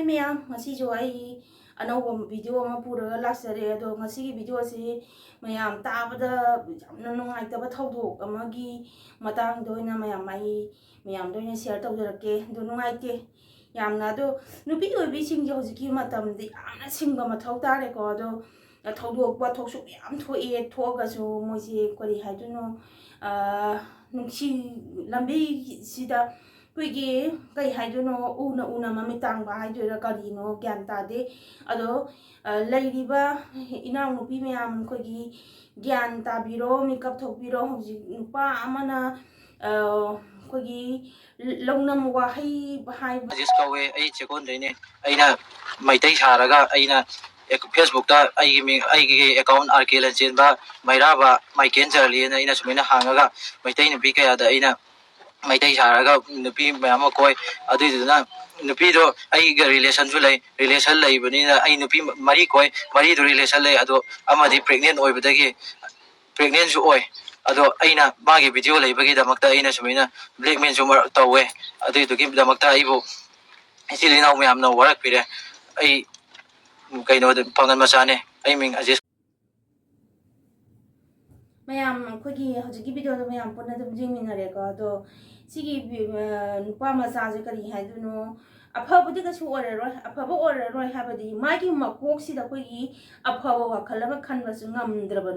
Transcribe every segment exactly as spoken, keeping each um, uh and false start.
ꯃꯌꯥꯝ, ꯉꯁꯤꯁꯨ ꯑꯩ ꯑꯅꯧꯕ ꯚꯤꯗꯤꯑꯣ ꯑꯃ ꯄꯨꯔꯒ ꯂꯥꯛꯆꯔꯦ꯫ ꯑꯗꯣ ꯉꯁꯤꯒꯤ ꯚꯤꯗꯤꯑꯣꯁꯤ ꯃꯌꯥꯝ ꯇꯥꯕꯗ ꯌꯥꯝꯅ ꯅꯨꯡꯉꯥꯏꯇꯕ ꯊꯧꯗꯣꯛ ꯑꯃꯒꯤ ꯃꯇꯥꯡꯗ ꯑꯣꯏꯅ ꯃꯌꯥꯝ ꯑꯩ ꯃꯌꯥꯝꯗ ꯑꯣꯏꯅ ꯁꯤꯌꯔ ꯇꯧꯖꯔꯛꯀꯦ꯫ ꯑꯗꯣ ꯅꯨꯡꯉꯥꯏꯇꯦ ꯌꯥꯝꯅ꯫ ꯑꯗꯣ ꯅꯨꯄꯤ ꯑꯣꯏꯕꯤꯁꯤꯡꯁꯦ ꯍꯧꯖꯤꯛꯀꯤ ꯃꯇꯝꯗꯤ ꯌꯥꯝꯅ ꯁꯤꯡꯕ ꯃꯊꯧ ꯇꯥꯔꯦꯀꯣ꯫ ꯑꯗꯣ ꯊꯧꯗꯣꯛ ꯋꯥꯊꯣꯛꯁꯨ ꯃꯌꯥꯝ ꯊꯣꯛꯑꯦ꯫ ꯊꯣꯛꯑꯒꯁꯨ ꯃꯣꯏꯁꯦ ꯀꯔꯤ ꯍꯥꯏꯗꯣꯏꯅꯣ, ꯅꯨꯡꯁꯤ ꯂꯝꯕꯤꯁꯤꯗ ꯑꯩꯈꯣꯏꯒꯤ ꯀꯩ ꯍꯥꯏꯗꯣꯏꯅꯣ, ꯎꯅ ꯎꯅ ꯃꯃꯤꯠ ꯇꯥꯡꯕ ꯍꯥꯏꯗꯣꯏꯔꯥ ꯀꯔꯤꯅꯣ ꯒ꯭ꯌꯥꯟ ꯇꯥꯗꯦ꯫ ꯑꯗꯣ ꯂꯩꯔꯤꯕ ꯏꯅꯥꯎꯅꯨꯄꯤ ꯃꯌꯥꯝ ꯑꯩꯈꯣꯏꯒꯤ ꯒ꯭ꯌꯥꯟ ꯇꯥꯕꯤꯔꯣ, ꯃꯤꯀꯞ ꯊꯣꯛꯄꯤꯔꯣ꯫ ꯍꯧꯖꯤꯛ ꯅꯨꯄꯥ ꯑꯃꯅ ꯑꯩꯈꯣꯏꯒꯤ ꯂꯧꯅꯝ ꯋꯥꯍꯩ ꯍꯥꯏꯕ ꯁꯖꯦꯁ ꯀꯧꯋꯦ꯫ ꯑꯩ ꯆꯦꯛꯀꯣꯟꯗꯩꯅꯦ꯫ ꯑꯩꯅ ꯃꯩꯇꯩ ꯁꯥꯔꯒ ꯑꯩꯅ ꯐꯦꯁꯕꯨꯛꯇ ꯑꯩꯒꯤ ꯃꯤꯡ, ꯑꯩꯒꯤ ꯑꯦꯀꯥꯎꯟ ꯑꯥꯔ ꯀꯦ ꯂꯟꯆꯦꯟꯕ, ꯃꯩꯔꯥꯕ, ꯃꯥꯏꯀꯦꯟ ꯆꯥꯔꯂꯤꯅ ꯑꯩꯅ ꯁꯨꯃꯥꯏꯅ ꯍꯥꯡꯉꯒ ꯃꯩꯇꯩ ꯅꯨꯄꯤ ꯀꯌꯥꯗ ꯑꯩꯅ ꯃꯩꯇꯩ ꯁꯥꯔꯒ ꯅꯨꯄꯤ ꯃꯌꯥꯝ ꯑꯃ ꯀꯣꯏ꯫ ꯑꯗꯨꯏꯗꯨꯅ ꯅꯨꯄꯤꯗꯣ ꯑꯩꯒ ꯔꯤꯂꯦꯁꯟꯁꯨ ꯂꯩ꯫ ꯔꯤꯂꯦꯁꯟ ꯂꯩꯕꯅꯤꯅ ꯑꯩ ꯅꯨꯄꯤ ꯃꯔꯤ ꯀꯣꯏ꯫ ꯃꯔꯤꯗꯣ ꯔꯤꯂꯦꯁꯟ ꯂꯩ꯫ ꯑꯗꯣ ꯑꯃꯗꯤ ꯄ꯭ꯔꯦꯒꯅꯦꯟ ꯑꯣꯏꯕꯗꯒꯤ, ꯄ꯭ꯔꯦꯒꯅꯦꯟꯁꯨ ꯑꯣꯏ꯫ ꯑꯗꯣ ꯑꯩꯅ ꯃꯥꯒꯤ ꯚꯤꯗꯤꯑꯣ ꯂꯩꯕꯒꯤꯗꯃꯛꯇ ꯑꯩꯅ ꯁꯨꯃꯥꯏꯅ ꯕ꯭ꯂꯦꯛꯃꯦꯜꯁꯨ ꯃꯔꯛ ꯇꯧꯋꯦ꯫ ꯑꯗꯨꯏꯗꯨꯒꯤꯗꯃꯛꯇ ꯑꯩꯕꯨ ꯏꯆꯤꯜ ꯏꯅꯥꯎ ꯃꯌꯥꯝꯅ ꯋꯥꯔꯛꯄꯤꯔꯦ꯫ ꯑꯩ ꯀꯩꯅꯣꯗ ꯄꯥꯡꯒꯜ ꯃꯆꯥꯅꯦ꯫ ꯑꯩ ꯃꯤꯡ ꯑꯖꯦꯁ꯫ ꯃꯌꯥꯝ ꯑꯩꯈꯣꯏꯒꯤ ꯍꯧꯖꯤꯛꯀꯤ ꯚꯤꯗꯤꯑꯣꯗꯣ ꯃꯌꯥꯝ ꯄꯨꯟꯅ ꯑꯗꯨꯝ ꯌꯦꯡꯃꯤꯟꯅꯔꯦꯀꯣ꯫ ꯑꯗꯣ ꯁꯤꯒꯤ ꯚꯤ-, ꯑ, ꯅꯨꯄꯥ ꯃꯆꯥꯁꯦ ꯀꯔꯤ ꯍꯥꯏꯗꯣꯏꯅꯣ? ꯑꯐꯕꯗꯤ ꯀꯩꯁꯨ ꯑꯣꯏꯔꯔꯣꯏ꯫ ꯑꯐꯕ ꯑꯣꯏꯔꯔꯣꯏ ꯍꯥꯏꯕꯗꯤ ꯃꯥꯒꯤ ꯃꯀꯣꯛꯁꯤꯗ ꯑꯩꯈꯣꯏꯒꯤ ꯑꯐꯕ ꯋꯥꯈꯜ ꯑꯃ ꯈꯟꯕꯁꯨ ꯉꯝꯗ꯭ꯔꯕ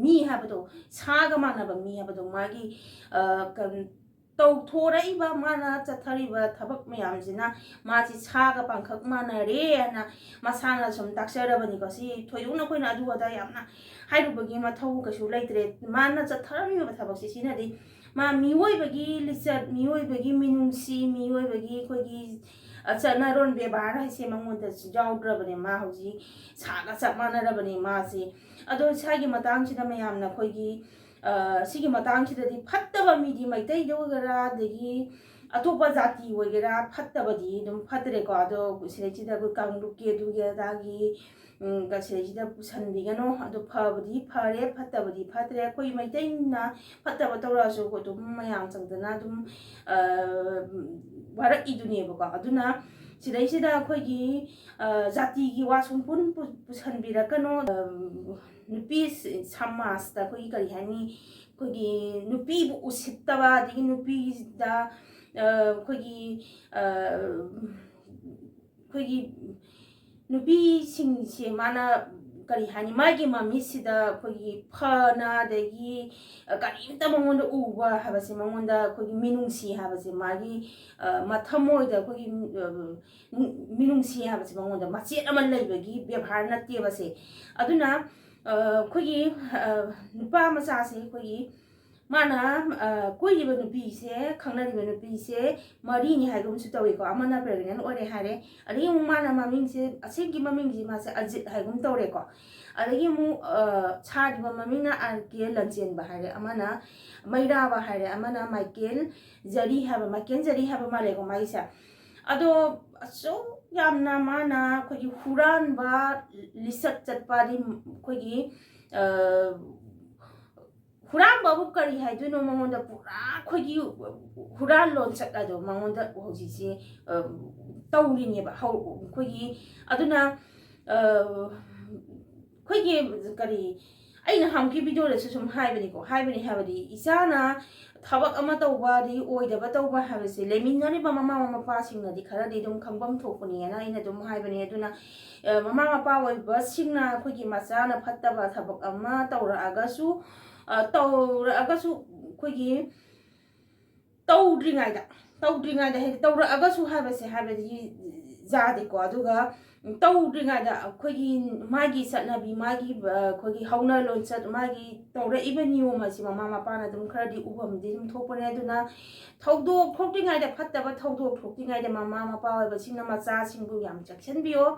ꯃꯤ ꯍꯥꯏꯕꯗꯣ, ꯁꯥꯒ ꯃꯥꯟꯅꯕ ꯃꯤ ꯍꯥꯏꯕꯗꯣ, ꯃꯥꯒꯤ, ꯑ, ꯀ-, ꯇꯧꯊꯣꯔꯛꯏꯕ, ꯃꯥꯅ ꯆꯠꯊꯔꯤꯕ ꯊꯕꯛ ꯃꯌꯥꯝꯁꯤꯅ ꯃꯥꯁꯤ ꯁꯥꯒ ꯄꯪꯈꯛ ꯃꯥꯟꯅꯔꯦ ꯍꯥꯏꯅ ꯃꯁꯥꯅ ꯁꯨꯝ ꯇꯥꯛꯆꯔꯕꯅꯤꯀꯣ꯫ ꯁꯤ ꯊꯣꯏꯗꯣꯛꯅ ꯑꯩꯈꯣꯏꯅ ꯑꯗꯨ ꯑꯗꯥ ꯌꯥꯝꯅ ꯍꯥꯏꯔꯨꯕꯒꯤ ꯃꯊꯧ ꯀꯩꯁꯨ ꯂꯩꯇ꯭ꯔꯦ꯫ ꯃꯥꯅ ꯆꯠꯊꯔꯝꯃꯤꯕ ꯊꯕꯛꯁꯤ ꯁꯤꯅꯗꯤ ꯃꯥ ꯃꯤꯑꯣꯏꯕꯒꯤ ꯂꯤꯆꯠ, ꯃꯤꯑꯣꯏꯕꯒꯤ ꯃꯤꯅꯨꯡꯁꯤ, ꯃꯤꯑꯣꯏꯕꯒꯤ ꯑꯩꯈꯣꯏꯒꯤ, ꯑ, ꯆꯠꯅꯔꯣꯟ ꯕꯦꯕꯥꯔ ꯍꯥꯏꯁꯦ ꯃꯉꯣꯟꯗ ꯌꯥꯎꯗ꯭ꯔꯕꯅꯦ꯫ ꯃꯥ ꯍꯧꯖꯤꯛ ꯁꯥꯒ ꯆꯞ ꯃꯥꯟꯅꯔꯕꯅꯦ ꯃꯥꯁꯦ꯫ ꯑꯗꯣ ꯁ꯭ꯋꯥꯏꯒꯤ ꯃꯇꯥꯡꯁꯤꯗ ꯃꯌꯥꯝꯅ ꯑꯩꯈꯣꯏꯒꯤ, ꯑ, ꯁꯤꯒꯤ ꯃꯇꯥꯡꯁꯤꯗꯗꯤ ꯐꯠꯇꯕ ꯃꯤꯗꯤ ꯃꯩꯇꯩꯗ ꯑꯣꯏꯒꯦꯔꯥ, ꯑꯗꯒꯤ ꯑꯇꯣꯞꯄ ꯖꯥꯇꯤ ꯑꯣꯏꯒꯦꯔꯥ, ꯐꯠꯇꯕꯗꯤ ꯑꯗꯨꯝ ꯐꯠꯇ꯭ꯔꯦꯀꯣ꯫ ꯑꯗꯣ ꯁꯤꯗꯩꯁꯤꯗ ꯑꯩꯈꯣꯏ ꯀꯥꯡꯂꯨꯞꯀꯤ ꯑꯗꯨꯒꯤ ꯑꯗꯥꯒꯤ, ꯎꯝ, ꯁꯤꯗꯩꯁꯤꯗ ꯄꯨꯁꯟꯕꯤꯒꯅꯨ꯫ ꯑꯗꯣ ꯐꯕꯗꯤ ꯐꯔꯦ, ꯐꯠꯇꯕꯗꯤ ꯐꯠꯇ꯭ꯔꯦ꯫ ꯑꯩꯈꯣꯏ ꯃꯩꯇꯩꯅ ꯐꯠꯇꯕ ꯇꯧꯔꯛꯑꯁꯨ ꯑꯗꯨꯝ ꯃꯌꯥꯝ ꯆꯪꯗꯅ ꯑꯗꯨꯝ, ꯑ, ꯋꯥꯔꯛꯏꯗꯨꯅꯦꯕꯀꯣ꯫ ꯑꯗꯨꯅ ꯁꯤꯗꯩꯁꯤꯗ ꯑꯩꯈꯣꯏꯒꯤ, ꯑ, ꯖꯥꯇꯤꯒꯤ ꯋꯥ ꯁꯨꯝ ꯄꯨꯟ ꯄꯨ-, ꯄꯨꯁꯟꯕꯤꯔꯛꯀꯅꯣ꯫ ꯑ, ꯅꯨꯄꯤ ꯁ-, ꯁꯃꯥꯖꯇ ꯑꯩꯈꯣꯏꯒꯤ ꯀꯔꯤ ꯍꯥꯏꯅꯤ, ꯑꯩꯈꯣꯏꯒꯤ ꯅꯨꯄꯤꯕꯨ ꯎꯁꯤꯠꯇꯕ, ꯑꯗꯒꯤ ꯅꯨꯄꯤꯗ, ꯑ, ꯑꯩꯈꯣꯏꯒꯤ, ꯑ, ꯑꯩꯈꯣꯏꯒꯤ ꯅꯨꯄꯤꯁꯤꯡꯁꯦ ꯃꯥꯅ ꯀꯔꯤ ꯍꯥꯏꯅꯤ, ꯃꯥꯒꯤ ꯃꯃꯤꯠꯁꯤꯗ ꯑꯩꯈꯣꯏꯒꯤ ꯐꯅ, ꯑꯗꯒꯤ ꯀꯔꯤꯝꯇ ꯃꯉꯣꯟꯗ ꯎꯕ ꯍꯥꯏꯕꯁꯦ, ꯃꯉꯣꯟꯗ ꯑꯩꯈꯣꯏꯒꯤ ꯃꯤꯅꯨꯡꯁꯤ ꯍꯥꯏꯕꯁꯦ, ꯃꯥꯒꯤ, ꯑ, ꯃꯊꯃꯣꯏꯗ ꯑꯩꯈꯣꯏꯒꯤ, ꯑ, ꯃꯤꯅꯨꯡꯁꯤ ꯍꯥꯏꯕꯁꯦ ꯃꯉꯣꯟꯗ ꯃꯆꯦꯠ ꯑꯃ ꯂꯩꯕꯒꯤ ꯕꯦꯕꯥꯔ ꯅꯠꯇꯦꯕ ꯁꯦ꯫ ꯑꯗꯨꯅ, ꯑ, ꯑꯩꯈꯣꯏꯒꯤ, ꯑ, ꯅꯨꯄꯥ ꯃꯆꯥꯁꯦ ꯑꯩꯈꯣꯏꯒꯤ ꯃꯥꯅ, ꯑ, ꯀꯣꯏꯔꯤꯕ ꯅꯨꯄꯤꯁꯦ, ꯈꯪꯅꯔꯤꯕ ꯅꯨꯄꯤꯁꯦ ꯃꯔꯤꯅꯤ ꯍꯥꯏꯒꯨꯝꯁꯨ ꯇꯧꯏꯀꯣ꯫ ꯑꯃꯅ pregnant ꯑꯣꯏꯔꯦ ꯍꯥꯏꯔꯦ, ꯑꯗꯒꯤ ꯑꯃꯨꯛ ꯃꯥꯅ ꯃꯃꯤꯡꯁꯦ, ꯑꯁꯦꯡꯒꯤ ꯃꯃꯤꯡꯁꯦ ꯃꯥꯁꯦ ꯑꯖꯤꯠ ꯍꯥꯏꯒꯨꯝ ꯇꯧꯔꯦꯀꯣ꯫ ꯑꯗꯒꯤ ꯑꯃꯨꯛ, ꯑ, ꯁꯥꯔꯤꯕ ꯃꯃꯤꯡꯅ ꯑꯥꯔ ꯀꯦ ꯂꯟꯆꯦꯟꯕ ꯍꯥꯏꯔꯦ, ꯑꯃꯅ ꯃꯩꯔꯥꯕ ꯍꯥꯏꯔꯦ, ꯑꯃꯅ ꯃꯥꯏꯀꯦꯜ ꯖꯔꯤ ꯍꯥꯏꯕ, ꯃꯥꯏꯀꯦꯜ ꯖꯔꯤ ꯍꯥꯏꯕ ꯃꯥꯜꯂꯦꯀꯣ ꯃꯥꯒꯤꯁꯦ꯫ ꯑꯗꯣ ꯑꯁꯨꯛ ꯌꯥꯝꯅ ꯃꯥꯅ ꯑꯩꯈꯣꯏꯒꯤ ꯍꯨꯔꯥꯟꯕ ꯂꯤꯆꯠ ꯆꯠꯄ, ꯑꯗꯩ ꯑꯩꯈꯣꯏꯒꯤ, ꯑ, ꯍꯨꯔꯥꯟꯕꯕꯨ ꯀꯔꯤ ꯍꯥꯏꯗꯣꯏꯅꯣ? ꯃꯉꯣꯟꯗ ꯄꯨꯔꯥ ꯑꯩꯈꯣꯏꯒꯤ ꯍꯨꯔꯥꯟ ꯂꯣꯟꯆꯠ ꯑꯗꯣ ꯃꯉꯣꯟꯗ ꯍꯧꯖꯤꯛꯁꯤ, ꯑ, ꯇꯧꯔꯤꯅꯦꯕ꯫ ꯍꯧ-, ꯑꯩꯈꯣꯏꯒꯤ, ꯑꯗꯨꯅ, ꯑ, ꯑꯩꯈꯣꯏꯒꯤ ꯀꯔꯤ, ꯑꯩꯅ ꯍꯥꯟꯅꯒꯤ video ꯗꯁꯨ ꯁꯨꯝ ꯍꯥꯏꯕꯅꯤꯀꯣ, ꯍꯥꯏꯕꯅꯤ ꯍꯥꯏꯕꯗꯤ ꯏꯆꯥꯅ ꯊꯕꯛ ꯑꯃ ꯇꯧꯕ, ꯑꯗꯒꯤ ꯑꯣꯏꯗꯕ ꯇꯧꯕ ꯍꯥꯏꯕꯁꯦ ꯂꯩꯃꯤꯟꯅꯔꯤꯕ ꯃꯃꯥ ꯃꯄꯥꯁꯤꯡꯅꯗꯤ ꯈꯔꯗꯤ ꯑꯗꯨꯝ ꯈꯪꯐꯝ ꯊꯣꯛꯄꯅꯦꯅ ꯑꯩꯅ ꯑꯗꯨꯝ ꯍꯥꯏꯕꯅꯦ꯫ ꯑꯗꯨꯅ, ꯑ, ꯃꯃꯥ ꯃꯄꯥ ꯑꯣꯏꯕꯁꯤꯡꯅ ꯑꯩꯈꯣꯏꯒꯤ ꯃꯆꯥꯅ ꯐꯠꯇꯕ ꯊꯕꯛ ꯑꯃ ꯇꯧꯔꯛꯑꯒꯁꯨ, ꯑ, ꯇꯧꯔꯛꯑꯒꯁꯨ ꯑꯩꯈꯣꯏꯒꯤ ꯇꯧꯗ꯭ꯔꯤꯉꯩꯗ, ꯇꯧꯗ꯭ꯔꯤꯉꯩꯗ ꯍꯥꯏꯗꯤ ꯇꯧꯔꯛꯑꯒꯁꯨ ꯍꯥꯏꯕꯁꯦ ꯍꯥꯏꯕꯗꯤ ꯌꯥꯗꯦꯀꯣ꯫ ꯑꯗꯨꯒ ꯇꯧꯗ꯭ꯔꯤꯉꯩꯗ ꯑꯩꯈꯣꯏꯒꯤ ꯃꯥꯒꯤ ꯆꯠꯅꯕꯤ, ꯃꯥꯒꯤ, ꯑ, ꯑꯩꯈꯣꯏꯒꯤ ꯍꯧꯅ ꯂꯣꯟꯆꯠ, ꯃꯥꯒꯤ ꯇꯧꯔꯛꯏꯕ ꯅꯤꯌꯣꯝ ꯑꯁꯤ ꯃꯃꯥ ꯃꯄꯥꯅ ꯑꯗꯨꯝ ꯈꯔꯗꯤ ꯎꯐꯝꯗꯤ ꯑꯗꯨꯝ ꯊꯣꯛꯄꯅꯦ꯫ ꯑꯗꯨꯅ ꯊꯧꯗꯣꯛ ꯊꯣꯛꯇ꯭ꯔꯤꯉꯩꯗ, ꯐꯠꯇꯕ ꯊꯧꯗꯣꯛ ꯊꯣꯛꯇ꯭ꯔꯤꯉꯩꯗ ꯃꯃꯥ ꯃꯄꯥ ꯑꯣꯏꯕꯁꯤꯡꯅ ꯃꯆꯥꯁꯤꯡꯕꯨ ꯌꯥꯝ ꯆꯦꯛꯁꯤꯟꯕꯤꯌꯣ꯫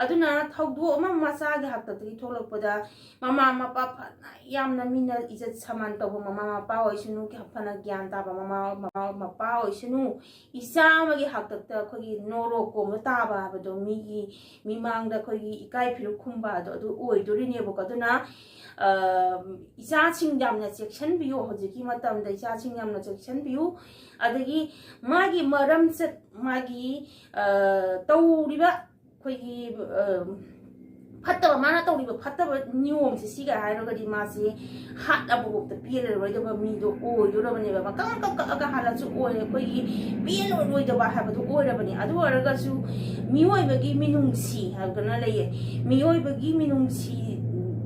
ꯑꯗꯨꯅ ꯊꯧꯗꯣꯛ ꯑꯃ ꯃꯆꯥꯒꯤ ꯍꯥꯛꯇꯛꯇꯒꯤ ꯊꯣꯛꯂꯛꯄꯗ ꯃꯃꯥ ꯃꯄꯥ ꯐꯅ ꯌꯥꯝꯅ ꯃꯤꯅ ꯏꯖꯠ ꯁꯃꯥꯟ ꯇꯧꯕ ꯃꯃꯥ ꯃꯄꯥ ꯑꯣꯏꯁꯅꯨ, ꯐꯅ ꯒ꯭ꯌꯥꯟ ꯇꯥꯕ ꯃꯃꯥ, ꯃꯃꯥ ꯃꯄꯥ ꯑꯣꯏꯁꯅꯨ, ꯏꯆꯥ ꯑꯃꯒꯤ ꯍꯥꯛꯇꯛꯇ ꯑꯩꯈꯣꯏꯒꯤ ꯅꯣꯔꯣꯛ ꯀꯣꯝꯕ ꯇꯥꯕ ꯍꯥꯏꯕꯗꯣ, ꯃꯤꯒꯤ ꯃꯤꯃꯥꯡꯗ ꯑꯩꯈꯣꯏꯒꯤ ꯏꯀꯥꯏ ꯐꯤꯔꯨꯛ ꯈꯨꯝꯕ ꯑꯗꯣ ꯑꯗꯨ ꯑꯣꯏꯗꯣꯔꯤꯅꯦꯕꯀꯣ꯫ ꯑꯗꯨꯅ ꯑ, ꯏꯆꯥꯁꯤꯡ ꯌꯥꯝꯅ ꯆꯦꯛꯁꯤꯟꯕꯤꯌꯨ꯫ ꯍꯧꯖꯤꯛꯀꯤ ꯃꯇꯝꯗ ꯏꯆꯥꯁꯤꯡ ꯌꯥꯝꯅ ꯆꯦꯛꯁꯤꯟꯕꯤꯌꯨ꯫ ꯑꯗꯒꯤ ꯃꯥꯒꯤ ꯃꯔꯝꯆꯠ, ꯃꯥꯒꯤ ꯑ, ꯇꯧꯔꯤꯕ ꯑꯩꯈꯣꯏꯒꯤ ꯑ, ꯐꯠꯇꯕ, ꯃꯥꯅ ꯇꯧꯔꯤꯕ ꯐꯠꯇꯕ ꯅꯤꯌꯣꯝꯁꯦ ꯁꯤꯒ ꯍꯥꯏꯔꯒꯗꯤ ꯃꯥꯁꯦ ꯍꯥꯠꯂꯕꯐꯥꯎꯗ ꯄꯦꯜꯂꯔꯣꯏꯗꯕ ꯃꯤꯗꯣ ꯑꯣꯏꯗꯣꯔꯕꯅꯦꯕ꯫ ꯃꯀꯛ ꯃꯀꯛ ꯀꯛꯑꯒ ꯍꯥꯠꯂꯁꯨ ꯑꯣꯏꯔꯦ꯫ ꯑꯩꯈꯣꯏꯒꯤ ꯄꯦꯜꯂꯔꯣꯏꯗꯕ ꯍꯥꯏꯕꯗꯣ ꯑꯣꯏꯔꯕꯅꯦ꯫ ꯑꯗꯨ ꯑꯣꯏꯔꯒꯁꯨ ꯃꯤꯑꯣꯏꯕꯒꯤ ꯃꯤꯅꯨꯡꯁꯤ ꯍꯥꯏꯕꯗꯅ ꯂꯩꯌꯦ꯫ ꯃꯤꯑꯣꯏꯕꯒꯤ ꯃꯤꯅꯨꯡꯁꯤ,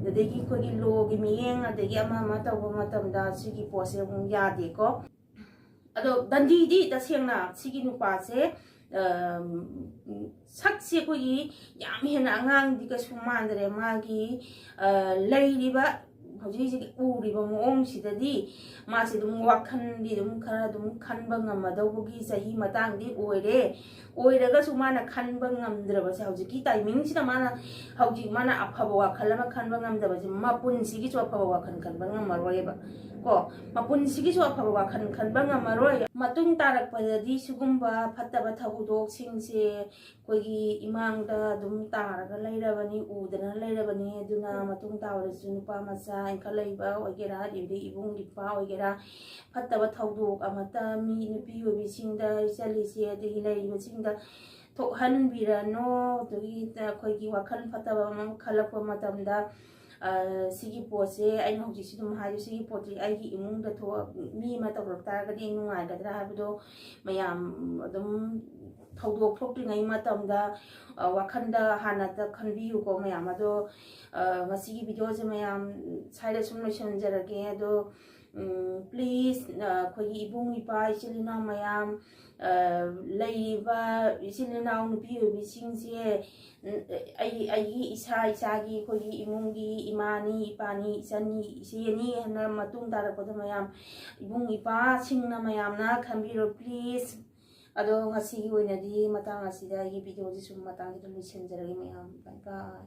ꯑꯗꯒꯤ ꯑꯩꯈꯣꯏꯒꯤ ꯂꯣꯒꯤ ꯃꯤꯠꯌꯦꯡ, ꯑꯗꯒꯤ ꯑꯃ ꯑꯃ ꯇꯧꯕ ꯃꯇꯝꯗ ꯁꯤꯒꯤ ꯄꯣꯠꯁꯦ ꯑꯃꯨꯛ ꯌꯥꯗꯦꯀꯣ꯫ ꯑꯗꯣ ꯗꯟꯗꯤꯗꯤ ꯇꯁꯦꯡꯅ ꯁꯤꯒꯤ ꯅꯨꯄꯥꯁꯦ, ꯑꯝ, ꯁꯛꯁꯦ ꯑꯩꯈꯣꯏꯒꯤ ꯌꯥꯝ ꯍꯦꯟꯅ ꯑꯉꯥꯡꯗꯤ ꯀꯩꯁꯨ ꯃꯥꯟꯗ꯭ꯔꯦ꯫ ꯃꯥꯒꯤ ꯑ, ꯂꯩꯔꯤꯕ ꯍꯧꯖꯤꯛ ꯍꯧꯖꯤꯛ ꯎꯔꯤꯕ ꯃꯑꯣꯡꯁꯤꯗꯗꯤ ꯃꯥꯁꯦ ꯑꯗꯨꯝ ꯋꯥꯈꯜꯗꯤ ꯑꯗꯨꯝ ꯈꯔ ꯑꯗꯨꯝ ꯈꯟꯕ ꯉꯝꯃꯗꯧꯕꯒꯤ ꯆꯍꯤ ꯃꯇꯥꯡꯗꯤ ꯑꯣꯏꯔꯦ꯫ ꯑꯣꯏꯔꯒꯁꯨ ꯃꯥꯅ ꯈꯟꯕ ꯉꯝꯗ꯭ꯔꯕꯁꯦ, ꯍꯧꯖꯤꯛꯀꯤ ꯇꯥꯏꯃꯤꯡꯁꯤꯗ ꯃꯥꯅ, ꯍꯧꯖꯤꯛ ꯃꯥꯅ ꯑꯐꯕ ꯋꯥꯈꯜ ꯑꯃ ꯈꯟꯕ ꯉꯝꯗꯕꯁꯦ, ꯃꯄꯨꯟꯁꯤꯒꯤꯁꯨ ꯑꯐꯕ ꯋꯥꯈꯜ ꯈꯟꯕ ꯉꯝꯃꯔꯣꯏꯕ꯫ ꯀꯣ, ꯃꯄꯨꯟꯁꯤꯒꯤꯁꯨ ꯑꯐꯕ ꯋꯥꯈꯜ ꯈꯟꯕ ꯉꯝꯃꯔꯣꯏ꯫ ꯃꯇꯨꯡ ꯇꯥꯔꯛꯄꯗꯗꯤ ꯁꯤꯒꯨꯝꯕ ꯐꯠꯇꯕ ꯊꯧꯗꯣꯛꯁꯤꯡꯁꯦ ꯑꯩꯈꯣꯏꯒꯤ ꯏꯃꯥꯡꯗ ꯑꯗꯨꯝ ꯇꯥꯔꯒ ꯂꯩꯔꯕꯅꯤ, ꯎꯗꯅ ꯂꯩꯔꯕꯅꯤ꯫ ꯑꯗꯨꯅ ꯃꯇꯨꯡ ꯇꯥꯕꯗꯁꯨ ꯅꯨꯄꯥ ꯃꯆꯥ ꯏꯟꯈꯠꯂꯛꯏꯕ ꯑꯣꯏꯒꯦꯔꯥ, ꯑꯗꯩꯗꯤ ꯏꯕꯨꯡ ꯏꯄ꯭ꯋꯥ ꯑꯣꯏꯒꯦꯔꯥ, ꯐꯠꯇꯕ ꯊꯧꯗꯣꯛ ꯑꯃꯠꯇ ꯃꯤ ꯅꯨꯄꯤ ꯑꯣꯏꯕꯤꯁꯤꯡꯗ, ꯏꯆꯜꯂꯤꯁꯦ, ꯑꯗꯒꯤ ꯂꯩꯔꯤꯕꯁꯤꯡꯗ ꯊꯣꯛꯍꯟꯕꯤꯔꯅꯨ꯫ ꯑꯗꯨꯒꯤ ꯑꯩꯈꯣꯏꯒꯤ ꯋꯥꯈꯜ ꯐꯠꯇꯕ ꯑꯃ ꯈꯜꯂꯛꯄ ꯃꯇꯝꯗ, ꯑ, ꯁꯤꯒꯤ ꯄꯣꯠꯁꯦ ꯑꯩꯅ ꯍꯧꯖꯤꯛꯁꯨ ꯑꯗꯨꯝ ꯍꯥꯏꯔꯤ, ꯁꯤꯒꯤ ꯄꯣꯠꯁꯦ ꯑꯩꯒꯤ ꯏꯃꯨꯡꯗ ꯊꯣꯛ-, ꯃꯤ ꯑꯃ ꯇꯧꯔꯛ ꯇꯥꯔꯒꯗꯤ ꯑꯩ ꯅꯨꯡꯉꯥꯏꯒꯗ꯭ꯔꯥ ꯍꯥꯏꯕꯗꯣ ꯃꯌꯥꯝ ꯑꯗꯨꯝ ꯊꯧꯗꯣꯛ ꯊꯣꯛꯇ꯭ꯔꯤꯉꯩ ꯃꯇꯝꯗ, ꯑ, ꯋꯥꯈꯜꯗ ꯍꯥꯟꯅꯇ ꯈꯟꯕꯤꯌꯨꯀꯣ ꯃꯌꯥꯝ꯫ ꯑꯗꯣ, ꯑ, ꯉꯁꯤꯒꯤ ꯚꯤꯗꯤꯑꯣꯁꯦ ꯃꯌꯥꯝ ꯁ꯭ꯋꯥꯏꯗ ꯁꯨꯝ ꯂꯣꯏꯁꯤꯟꯖꯔꯒꯦ꯫ ꯑꯗꯣ, ꯎꯝ, please, ꯑ, ꯑꯩꯈꯣꯏꯒꯤ ꯏꯕꯨꯡ ꯏꯄ꯭ꯋꯥ, ꯏꯆꯤꯜ ꯏꯅꯥꯎ ꯃꯌꯥꯝ, ꯑ, ꯂꯩꯔꯤꯕ ꯏꯆꯤꯜ ꯏꯅꯥꯎ ꯅꯨꯄꯤ ꯑꯣꯏꯕꯤꯁꯤꯡꯁꯦ, ꯎꯝ, ꯑꯩ, ꯑꯩꯒꯤ ꯏꯁꯥ ꯏꯁꯥꯒꯤ ꯑꯩꯈꯣꯏꯒꯤ ꯏꯃꯨꯡꯒꯤ ꯏꯃꯥꯅꯤ, ꯏꯄꯥꯅꯤ, ꯏꯆꯟꯅꯤ, ꯏꯆꯦꯅꯤ ꯍꯥꯏꯅ ꯃꯇꯨꯡ ꯇꯥꯔꯛꯄꯗ ꯃꯌꯥꯝ ꯏꯕꯨꯡ ꯏꯄ꯭ꯋꯥꯁꯤꯡꯅ ꯃꯌꯥꯝꯅ ꯈꯟꯕꯤꯔꯣ, please꯫ ꯑꯗꯣ ꯉꯁꯤꯒꯤ ꯑꯣꯏꯅꯗꯤ ꯃꯇꯥꯡ ꯑꯁꯤꯗ ꯑꯩꯒꯤ videoꯁꯤ ꯁꯨꯝ ꯃꯇꯥꯡꯁꯤꯗ ꯂꯣꯏꯁꯤꯟꯖꯔꯒꯦ ꯃꯌꯥꯝ꯫ Bye bye꯫